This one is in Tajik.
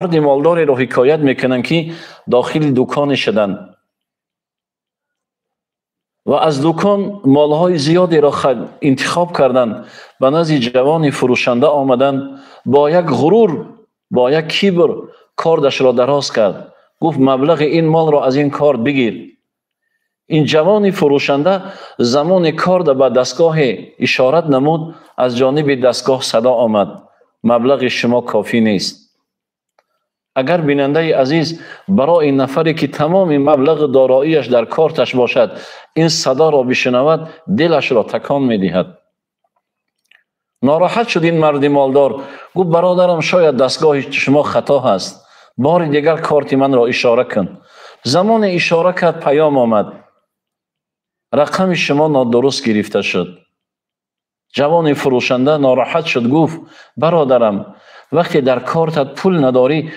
Марди молдореро ҳикоят мекунанд, ки дохили дуконе шуданд ва аз дукон молҳои зиёдеро интихоб карданд. Ба назди ҷавони фурӯшанда омаданд, бо як ғурур, бо як кибр кордашро дароз кард, гуфт: «Маблағи ин молро аз ин корд бигир». Ин ҷавони фурӯшанда замоне корда ба дастгоҳе ишорат намуд, аз ҷониби дастгоҳ садо омад: «Маблағи шумо кофӣ нест». Агар, бинандаи азиз, барои нафаре, ки тамоми маблағи дороияш дар корташ бошад, ин садоро бишунавад, дилашро такон медиҳад. Нороҳат шуд ин марди молдор, гуфт: «Бародарам, шояд дастгоҳи шумо хато ҳаст, бори дигар корти манро ишора кун». Замоне ишора кард, паём омад: «Рақами шумо нодуруст гирифта шуд». Ҷавони фурӯшанда нороҳат шуд, гуфт: «Бародарам, вақте дар кортат пул надорӣ